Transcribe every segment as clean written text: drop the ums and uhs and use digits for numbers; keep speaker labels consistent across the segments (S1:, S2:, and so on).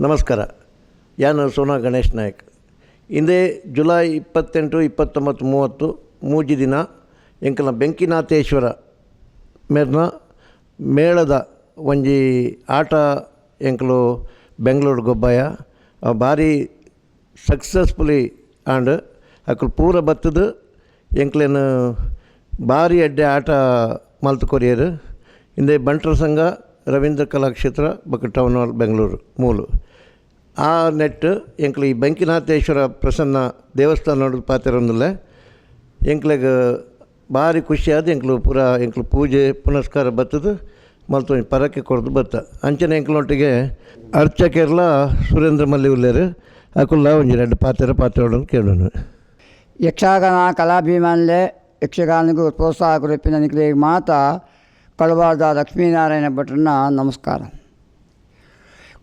S1: ನಮಸ್ಕಾರ. ಯಾನ್ ಸೋನಾ ಗಣೇಶ್ ನಾಯಕ್. ಇಂದೇ ಜುಲೈ 28, 29, 30, 3 ದಿನ ಎಂಕಲ್ನ ಬೆಂಕಿನಾಥೇಶ್ವರ ಮೇರ್ನ ಮೇಳದ ಒಂಜಿ ಆಟ ಎಂಕುಲು ಬೆಂಗ್ಳೂರು ಗೊಬ್ಬಾಯ. ಭಾರಿ ಸಕ್ಸಸ್ಫುಲಿ ಆಂಡ್. ಅಕುಲು ಪೂರ ಬತ್ತುದು ಎಂಕ್ಲೆನ ಭಾರಿ ಎಡ್ಡೆ ಆಟ ಮಲ್ತ್ ಕೊರಿಯೆರ್. ಇಂದೇ ಬಂಟರ ಸಂಘ, ರವೀಂದ್ರ ಕಲಾಕ್ಷೇತ್ರ ಬೊಕ ಟೌನ್ ಹಾಲ್ ಬೆಂಗಳೂರು ಮೂಲು. ಆ ನೆಟ್ ಎಂಕ್ಲು ಈ ಬೆಂಕಿನಾಥೇಶ್ವರ ಪ್ರಸನ್ನ ದೇವಸ್ಥಾನ ಪಾತೆರೊಂದುಲ್ಲೆ. ಎಂಕ್ಲೆಗ್ ಭಾರಿ ಖುಷಿಯಾದ್ ಎಂಕ್ಲು ಪೂರ ಎಂಕ್ಲು ಪೂಜೆ ಪುನಸ್ಕಾರ ಬತ್ತುದು ಮಲ್ತ್ ಒಂಜಿ ಪರಕೆ ಕೊರ್ದು ಬತ್ತ. ಅಂಚನೆ ಎಂಕ್ಲನೊಟ್ಟಿಗೆ ಅರ್ಚಕೆರ್ಲ ಸುರೇಂದ್ರ ಮಲ್ಲಿ ಉಲ್ಲೆರ್. ಅಕುಲ್ಲ ಒಂಜಿ ರಡ್ಡ್ ಪಾತೆರ ಪಾತೆರೊಡು ಕೇಳೋಣ.
S2: ಯಕ್ಷಗಾನ ಕಲಾಭಿಮಾನಿಲೆ, ಯಕ್ಷಗಾನಗೂ ಪ್ರೋತ್ಸಾಹ ಕೊರಪಿನ ನಿಕ್ಲೆ ಮಾತ ಕಳವಾರದ ಲಕ್ಷ್ಮೀನಾರಾಯಣ ಭಟ್ರನ ನಮಸ್ಕಾರ.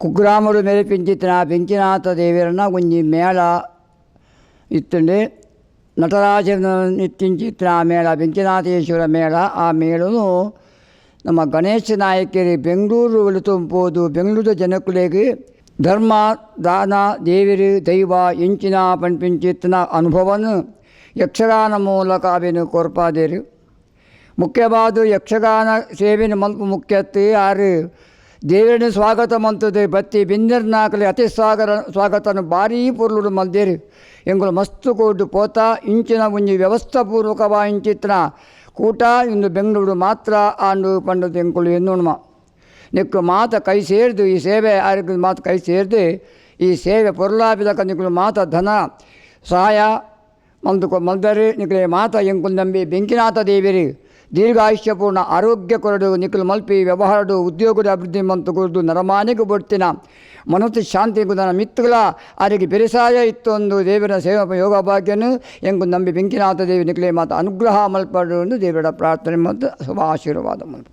S2: ಕುಗ್ರಾಮಡು ಮೆರೆಪಿಂಚಿತ್ತಿನ ಬೆಂಕಿನಾಥ ದೇವರನ್ನ ಒಂಜಿ ಮೇಳ ಇತ್ತುಂಡು. ನಟರಾಜನ ನಿತ್ತಿಂಚಿತ್ತಿನ ಮೇಳ ಬೆಂಕಿನಾಥೇಶ್ವರ ಮೇಳ. ಆ ಮೇಳನು ನಮ್ಮ ಗಣೇಶ ನಾಯಕರು ಬೆಂಗಳೂರು ಒಲಿತೊಂಪೋದು ಬೆಂಗಳೂರು ಜನಕುಲೆಗ್ ಧರ್ಮ, ದಾನ, ದೇವರು, ದೈವ ಎಂಚಿನ ಪನ್ಪಿಂಚಿತ್ತಿನ ಅನುಭವನು ಯಕ್ಷಗಾನ ಮೂಲಕ ಅವೆನ್ ಕೊರ್ಪಾದೆರ್. ಮುಖ್ಯವಾದ ಯಕ್ಷಗಾನ ಸೇವೆನ ಮಲ್ಪ ಮುಖ್ಯತ್ತು ಆರು ದೇವರನ್ನು ಸ್ವಾಗತ ಮಂತುದು ಬತ್ತಿ ಬಿಂದರ್ನಾಕಲೆ ಅತಿ ಸಾಗರ ಸ್ವಾಗತನ ಭಾರೀ ಪೊರ್ಲುಡು ಮಲ್ದೇರು. ಎಂಕುಲು ಮಸ್ತ್ ಕೋಡು ಪೋತ. ಇಂಚಿನ ಒಂಜಿ ವ್ಯವಸ್ಥಾಪೂರ್ವಕವಾ ಇಂಚಿತ್ತಿನ ಕೂಟ ಇಂದು ಬೆಂಗಳೂರು ಮಾತ್ರ ಆಂಡು ಪಂಡದು ಎಂಕುಲು ಎನ್ನುಣ್ಮ. ನಿಕ್ಕು ಮಾತ ಕೈ ಸೇರ್ದು ಈ ಸೇವೆ ಆರಿಗೆ ಮಾತ ಕೈ ಸೇರ್ದು ಈ ಸೇವೆ ಪೊರ್ಲಾಪಿದಕ ನಿಕುಲು ಮಾತ ಧನ ಸಹಾಯ ಮಲ್ದು ಮಲ್ದರೆ. ನಿಕಲೆ ಮಾತ ಎಂಕುಲು ನಂಬಿ ಬೆಂಕಿನಾಥ ದೇವಿರಿ ದೀರ್ಘಾಯುಷ್ಯಪೂರ್ಣ ಆರೋಗ್ಯ ಕೊರಡು, ನಿಕುಲು ಮಲ್ಪಿ ವ್ಯವಹಾರಡು ಉದ್ಯೋಗದ ಅಭಿವೃದ್ಧಿ ಮಂತು ಕೊರದು, ನರಮಾನಿಗೆ ಬಡ್ತಿನ ಮನಸ್ಸು ಶಾಂತಿ ಗುದನ ಮಿತ್ತುಗಳ ಆರಿಗೆ ಬೆರಿಸಾಯ ಇತ್ತೊಂದು ದೇವರ ಸೇವಾ ಯೋಗ ಭಾಗ್ಯನು ಎಂಕು ನಂಬಿ ಬೆಂಕಿನಾಥ ದೇವಿ ನಿಕಲೆ ಮಾತ ಅನುಗ್ರಹ ಮಲ್ಪಡು ಎಂದು ದೇವರ ಪ್ರಾರ್ಥನೆ ಮತ್ತು ಶುಭ ಆಶೀರ್ವಾದ ಮಲ್ಪ.